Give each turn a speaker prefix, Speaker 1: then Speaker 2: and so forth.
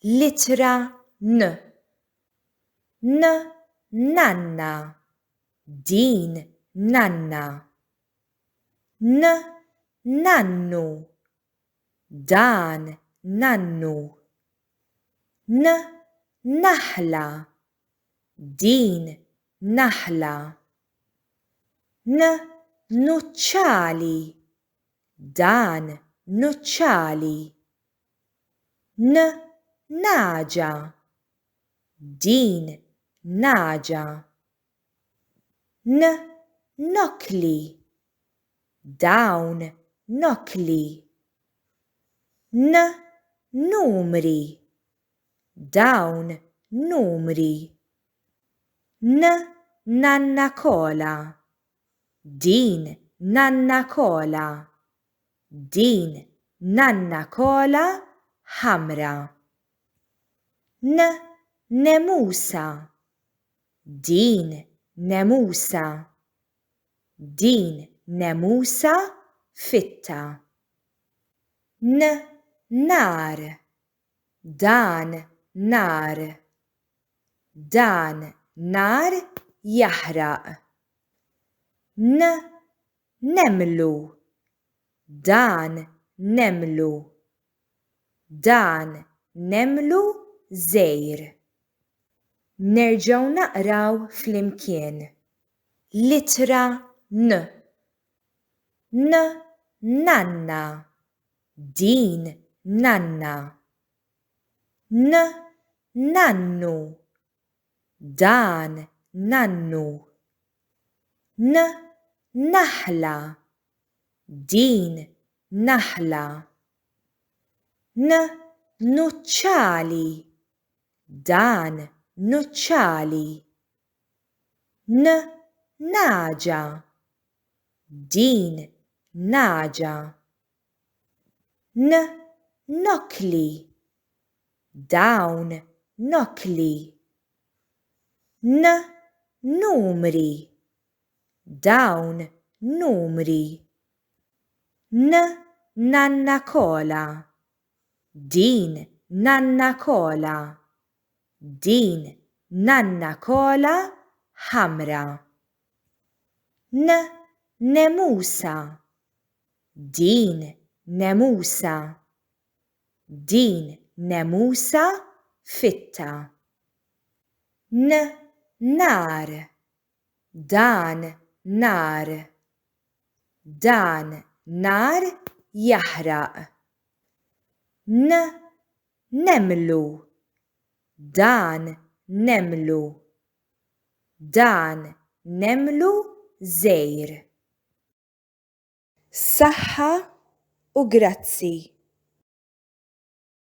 Speaker 1: L-ittra N. N nanna. Din nanna. N nannu. Dan nannu. N naħla. Din naħla. N nuċċali. Dan nuċċali. N nagħġa. Din nagħġa. N nokkli. Dawn nokkli. N numri. Dawn numri. N nanna kola. Din nanna kola. Din nanna kola ħamra. N nemusa. Din nemusa. Din nemusa fitta. N nar. Dan nar. Dan nar jaħraq. N nemlu. Dan nemlu. Dan nemlu żgħir. Nerġgħu naqraw flimkien. L-ittra N. N nanna. Din nanna. N nannu. Dan nannu. N naħla. Din naħla. N nuċċali. Dan nuċċali. N nagħġa. Din nagħġa. N nokkli. Dawn nokkli. N numri. Dawn numri. N nanna kola. Din nanna kola. Din nanna kola ħamra. N nemusa. Din nemusa. Din nemusa fitta. N nar. Dan nar. Dan nar jaħraq. N nemlu. Dan nemlu. Dan nemlu żgħir. Saħħa u grazzi.